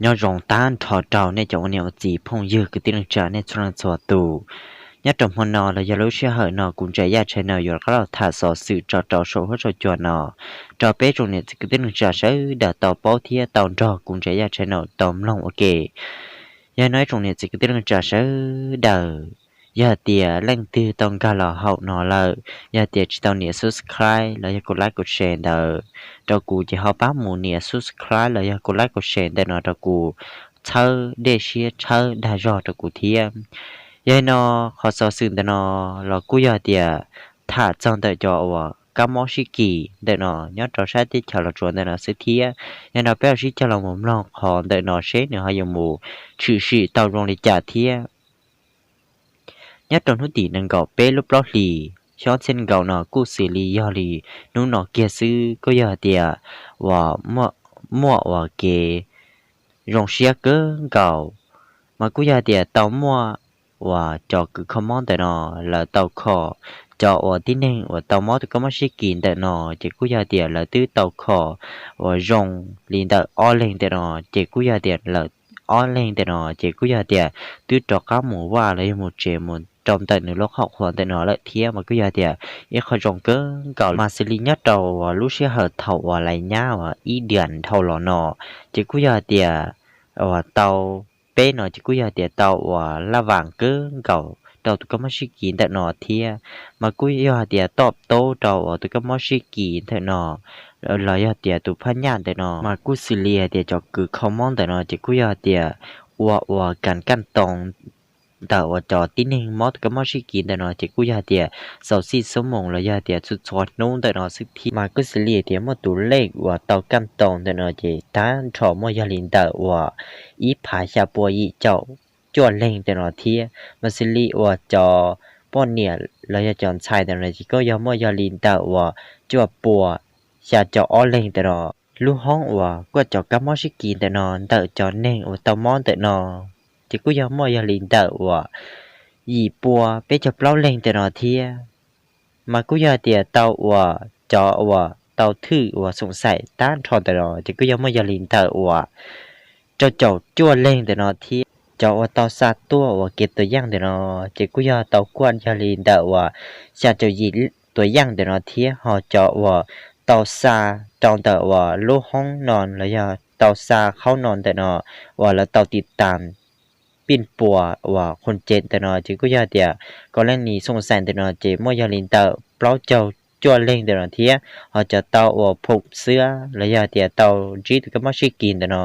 Nyob zoo tag nrho rau nej cov ua niam ua txiv phooj ywg kwv tij neej tsa nej txhua leej txhua tus. Nyob rau hmo no los yog lub sij hawm no kuv Ntsa Yaj Channel yuav rov qab los tham xov xwm tso rau saum huab saum cua no rau peb tsoom niam txiv kwv tij neej tsa sawv daws tau paub thiab tau nrog kuv Ntsa Yaj Channel tau mloog ua ke. Yog no ib tsoom niam txiv kwv tij neej tsa sawv daws, yog tias leej twg tau nkag los hauv no lawm, yog tias tsis tau nias subscribe los yog kuv like kuv share ntawd rau kuv ces ho pab mus nias subscribe los yog kuv like kuv share ntawm no rau kuv, txhawb dej siab txhawb dag zog rau kuv thiab. Yog li no, qhov xov xwm ntawm no los kuj yog tias tham txog ntawm cov uas kab mob sib kis ntawm no nyob rau sab teb chaws Los Tsuas ntawm no xwb thiab. Yog no peb los sib cog los mus mloog qhov ntawm no seb nws ho yuav mus tshwm sim tau zoo li cas thiab. Nyob rau hnub tim nees nkaum peb lub plaub hlis xyoo ob txhiab nees nkaum no kuj xws li yog li hnub no kiag xwb kuj yog hais tias uas muaj uas kev zoo siab kawg nkaus, mas kuj yog hais tias tau muaj uas cov kws kho mob ntawm no lawv tau kho cov uas tib neeg uas tau mob tus kab mob sib kis ntawm no ces kuj yog hais tias lawv twb tau kho uas zoo li ntawm ob leeg ntawm no ces kuj yog hais tias lawv ob leeg ntawm no ces kuj yog hais tias twb rov qab mus vaj los yog mus tsev mus rau ntawm nws lub qhov qhuas ntawm no lawm thiab, mas kuj yog hais tias ib qho zoo kawg nkaus. Mas xws li nyob rau uas lub sij hawm thaum uas lawv nyab uas ib diam dhau los no ces kuj yog hais tias uas tau peb no ces kuj yog hais tias tau uas laj vam kawg nkaus rau tus kab mob sib kis ntawm no thiab, mas kuj yog hais tias toj tub rau uas tus kab mob sib kis ntawm no los yog tias tus phaj nyaj ntawm no mas kuj xws li hais tias cov kws kho mob ntawm no ces kuj yog hais tias ua uas kas kaj ntoo ntawm uas cov tib neeg mob tus kab mob sib kis ntawm no ces kuj yog hais tias xaus xij xub moos los yog hais tias txhua txhua hnub ntawm no xwb thiab. Mas kuj xws li hais tias muaj tus lej uas tau kaj ntoo ntawm no ces tag nrho muaj yog li ntawm uas ib phav xya pua yim caum cuaj leeg ntawm no thiab, mas xws li uas cov poj niam los yog cov ntxhais ntawm no ces kuj yog muaj yog li ntawm uas cuaj pua xya caum ob leeg ntawm no. Lub hoob uas kuaj cov kab mob sib kis ntawm no ntawm cov neeg uas tau mob ntawm no ces kuj yog muaj yog li ntawm uas yim pua peb caug plaub leeg ntawm no thiab. Mas kuj yog hais tias tau uas cov uas tau thwj uas xoom xaim tag nrho ntawm no ces kuj yog muaj yog li ntawm uas rau caum cuaj leeg ntawm no thiab. Cov uas tau xa tuaj uas kev tua yaj ntawm no ces kuj yog tau kuaj yog li ntawm uas xya caum yim tua yaj ntawm no thiab, ho cov uas tau xa rau ntawm uas lub hoob no los yog tau xa qhaub no ntawm no uas lawv tau tiv tas pij puas uas qhus ces ntawm no ces kuj yog tias kov leej nis xoom xaim ntawm no ces muaj yog li ntawm plaub caug cuaj leeg ntawm no thiab, ho cov tau uas phoom xwab los yog tias tau ntsib tus kab mob sib kis ntawm no,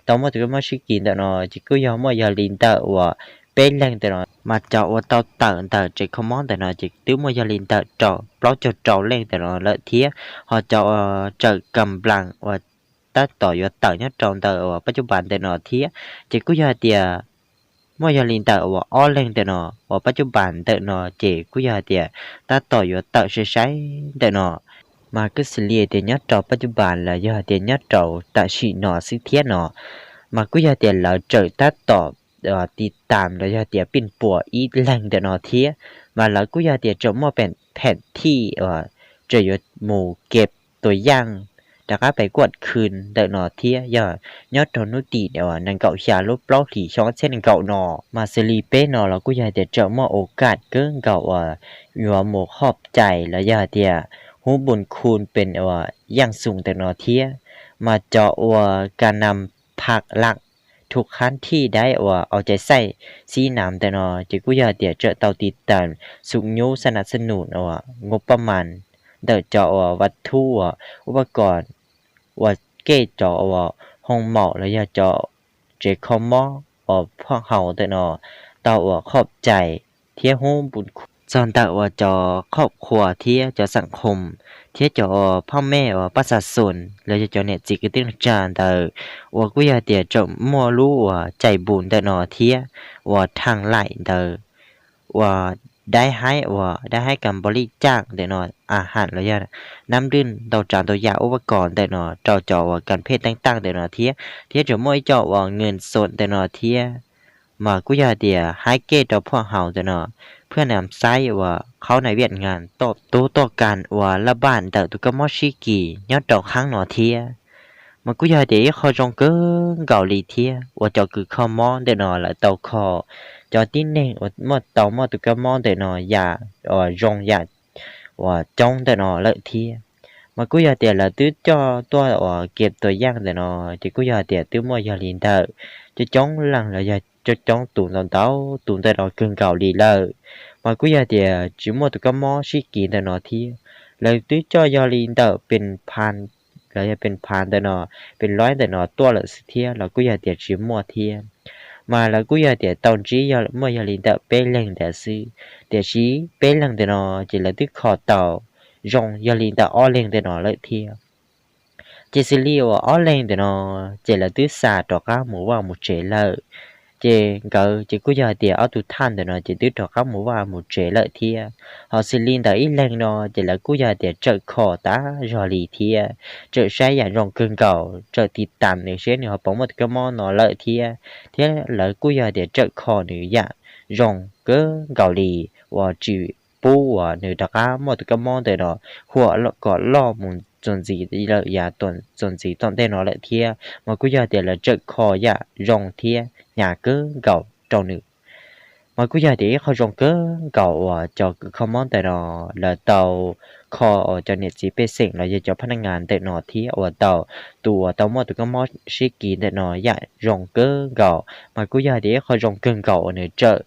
tau muaj tus kab mob sib kis ntawm no ces kuj yog muaj yog li ntawm uas peb leeg ntawm no, mas cov uas tau tawm ntawm tsev kho mob ntawm no ces twb muaj yog li ntawm rau plaub caug rau leej ntawm no lawm thiab, ho cov uas tsawm kam nplas uas tab tom yuav tawm nyob rau ntawm uas pab cub pas ntawm no thiab ces kuj yog hais tias muaj yog li ntawm uas ob leeg ntawm no uas pab cub pas ntawm no ces kuj yog hais tias tab tom yuav tawm sai sai ntawm no. Mas kuj xws li tias nyob rau pab cub pas los yog hais tias nyob rau tam sim no xwb thiab no, mas kuj yog tias lawv tsawm tab tom tiv tas los yog tias pij puas ib leeg ntawm no thiab, mas lawv kuj yog tias tsawm muaj pheem thij uas tsawm yuav mus kev tua yaj rov qab pem kuaj khw ntawm no thiab. Yog nyob rau hnub tim uas nees nkaum xya lub plaub hlis xyoo ob txhiab nees nkaum no, mas xws li peb no los kuj yog tias tsawm muaj ua kaj kawg nkaus uas yuav mus qhov cai los yog tias hu npus khu pes uas yaj xum ntawm no thiab, mas cov uas ka nam phaj lam thu khab thij daib uas au cai xaij xib nam ntawm no ces kuj yog tias tsawm tau tiv tas xum nyub xab nam xab num uas ngu paj mas ntawm cov uas vaj thub uas ub paj kom ua ke cov uas hoo maum los yog cov tsev kho mob uas phoj haus ntawm no tau uas qhov cai thiab hu npus khu txog ntawm uas cov qhov qhua thiab cov xam khoom thiab cov uas phoj mej uas paj xa xun los yog cov niam txiv kwv tij neej tsa ntawd uas kuj yog tias tsawm muaj lub uas cai npus ntawm no thiab uas thaj laim ntawd uas daib haib uas daib haib kas npos lij caj ntawm no a ham los yog nab nrwj ntau tsav ntau yam ub paj kom ntawm no rau cov uas kas phej teeb taj ntawm no thiab, thiab tseem muaj ib co uas nws xom ntawm no thiab. Mas kuj yog hais tias haib ke rau phoj haus ntawm no, phaj nam xaib uas qhaub nais viaj nas toj tub toj kas uas laj npaj ntawm tus kab mob sib kis nyob rau qhab no thiab. Mas kuj yog tias ib qho zoo kawg nkaus li thiab uas cov kws kho mob ntawm no lawv tau kho cov tib neeg uas muaj tau muaj tus kab mob ntawm no yam uas zoo yam uas coob ntawm no lawm thiab. Mas kuj yog tias lawv twb coj tuaj uas kev tuam yaj ntawm no, ces kuj yog tias twb muaj yog li ntawm coob coob leej los yog coob coob tus ntau ntau tus ntawm no kawg nkaus li lawm. Mas kuj yog tias tsis muaj tus kab mob sib kis ntawm no thiab. Lawv twb coj yog li ntawm pes phav los yog pes phav ntawm no, pes laib ntawm no tuaj lawm xwb thiab los kuj yog tias tsis muaj thiab. Mas lawv kuj yog tias tau ntsib muaj yog li ntawm peb leeg ntawd xwb, tiam sis peb leeg ntawm no ces lawv twb kho tau zoo yog li ntawm ob leeg ntawm no lawm thiab. Ces xws li uas ob leeg ntawm no ces lawv twb xa rov qab mus vaj mus tsev lawm. Ces nkawd ces kuj yog hais tias ob tug thaj ntawm no ces twb rov qab mus vaj mus tsev lawm thiab. Ho xws li ntawm ib leeg no ces lawv kuj yog hais tias tsawm kho tas zog li thiab, tsawm saib yam zoo kawg nkaus, tsawm tiv tas nws seb nws ho puas muaj tus kab mob no lawm thiab. Thiab lawv kuj yog hais tias tsawm kho nws yam zoo kawg nkaus li uas tsis pub uas nws rov qab muaj tus kab mob ntawm no huam kom loj mus txuas ntxiv lawm yav txuas ntxiv tom ntej no lawm thiab. Mas kuj yog tias lawv tsawm kho yam zoo thiab hnyav kawg nkaus rau nws. Mas kuj yog tias ib qho zoo kawg nkaus uas cov kws kho mob ntawm no lawv tau kho uas cov niam txiv pej xeem los yog cov phab naj ngas ntawm no thiab uas tau tus uas tau muaj tus kab mob sib kis ntawm no yam zoo kawg nkaus. Mas kuj yog tias ib qho zoo kawg nkaus uas nws tsawm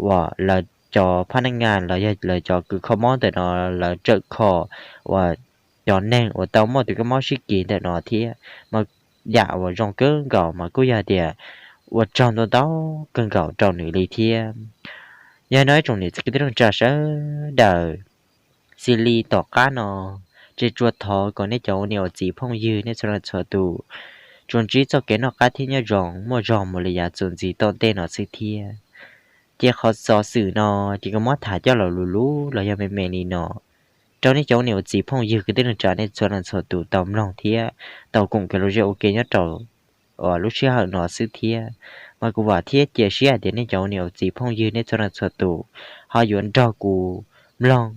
uas lawv cov phab naj ngas los yog lawv cov kws kho mob ntawm no lawv tsawm kho uas cov neeg uas tau muaj tus kab mob sib kis ntawm no thiab. Mas yam uas zoo kawg nkaus mas kuj yog tias ua tsaug ntau ntau kawg nkaus rau nws li thiab. Yog no ib tsoom niam txiv kwv tij neej tsa sawv daws, xws li tom qab no, ces tsuas thov kom nej cov ua niam ua txiv phooj ywg nej txhua leej txhua tus tsuas ntsib txoj kev noj qab thiab nyob zoo muaj zog mus li yav txuas ntxiv tom ntej no xwb thiab. Ces qhov xov xwm no ces kuv muab tham coj los luv luv los yog me me li no rau nej cov ua niam ua txiv phooj ywg kwv tij neej tsa nej txhua leej txhua tus tau mloog thiab tau koom kev lom zem ua ke nyob rau lub sij hawm no xwb thiab. Mas kuv vam thiab cia siab hais tias nej cov ua niam ua txiv phooj ywg nej txhua leej txhua tus ho yuav nrog kuv mloog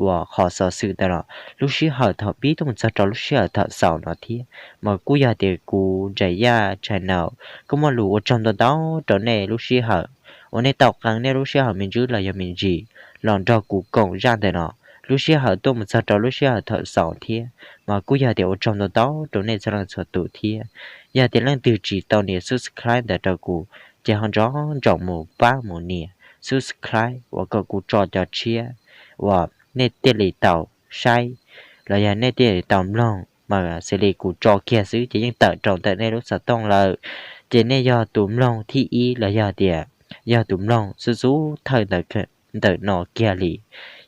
uas qhov xov xwm ntawm no lub sij hawm thaum pib tuaj mus txog rau lub sij hawm thaum xaus no thiab. Mas kuj yog tias kuv Ntsaim Yaj channel kuj muaj lus ua tsaug ntau ntau rau nej lub sij hawm uas nej tau qee nej lub sij hawm me ntsis los yog me ntsis los nrog kuv koom zaj ntawm no lub sij hawm tuaj mus txog rau lub sij hawm thaum xaus thiab. Mas kuj yog tias ua tsaug ntau ntau rau nej txhua leej txhua tus thiab. Yog tias leej twg tsis tau nias subscribe ntawd rau kuv ces ho nco ntsoov mus pab mus nias subscribe uas kom kuv tso cov tshiab uas nej thiaj li tau saib los yog nej thiaj li tau mloog. Mas xws li kuv tso kiag xwb ces yeej tawm rau ntawm nej lub xov tooj lawm, ces nej yog tus mloog thib ib los yog tias yog tus mloog xub xub thawj ntawm no kiag li.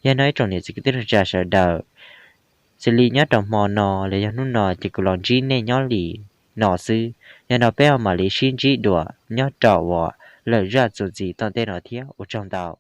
Yog no ib tsoom niam txiv kwv tij neej tsa sawv daws, xws li nyob rau hmo no los yog hnub no ces kuv los ntsib nej nyob li no xwb. Yog no peb ho mam li sib ntsib dua nyob rau uas lwm zaj txuas ntxiv tom ntej no thiab, ua tsaug ntau.